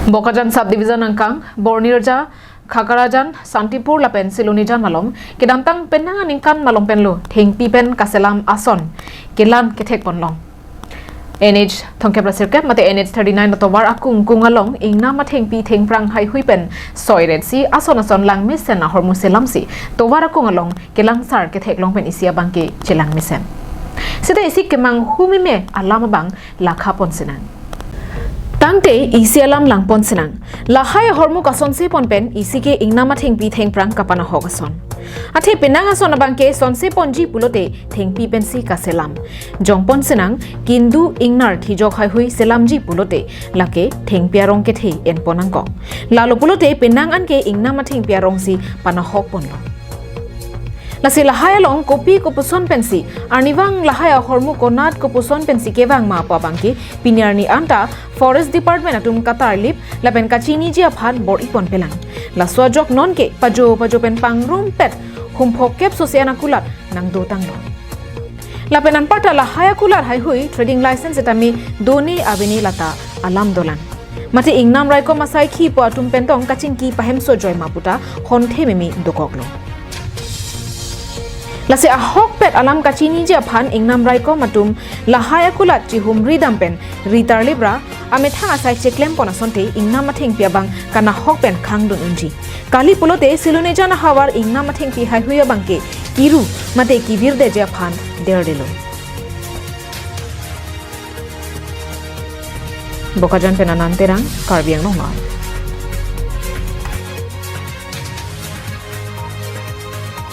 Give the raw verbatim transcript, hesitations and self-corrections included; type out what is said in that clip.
Bokajan Subdivision angkang, Bornirja, Khakarajan, Santipur lapen Silonijan malom, kedamtang penang aningkan malom penlo, thengpi pen kaselam ason, kelang kethek ponlong. N H thomkep ra sirkep mate N H thirty-nine atovar akung kung along, ingnam athengpi thengphrang haihui pen, soiret si ason ason langmesen ahormu selamsi, tovar akung along, kelangsar kethek long pen isi abangke chelangmesen. Seta isi kemang humime alam abang lakha pon sinang. Tangte isi alam lang pon sinang. Lahai ahormu kasonse pon pen isi ke ingnam athengpi thengphrang kapanahok ason. Athe penang ason abangke sonse ponji pulote thengpi pensi kaselam. Jong pon sinang kindu ingnar thijok haihui selamji pulote lake thengpi arong kethe en pon angkok. Lalo pulote penang anke ingnam athengpi arongsi panahok ponlo. Lasi lahai along kopi kopuson pensi, arnivang lahai ahormu konat kopuson pensi kevang ma pu abangke, pini arni anta Forest Department atum katarlip lapen kachiniji aphan bor-i pon pelang. Laso ajok nonke pajo pajo pen pangrumpet humphokep sose an akulat nangdotanglo. Lapen anparta lahai akulat haihui trading license sitame done aveni lata alam dolang. Mate ingnam raikom asaikhi pu atum pen tong kachingki pahemso joi ma puta honthe meme dokoklo. Lasi ahokpet alam kachiniji aphan ingnam raikom atum lahai akulat chihumri dam pen ritarlip ra amethang asai cheklem pon asonte ingnam athengpi abang kanahok pen khangdun unji. Kali pulote Silonijan ahavar ingnam athengpi haihui abangke kiru mate kivirdeji aphan derdelo. Bokajan pen Anand Terang, Karbi Anglong Live.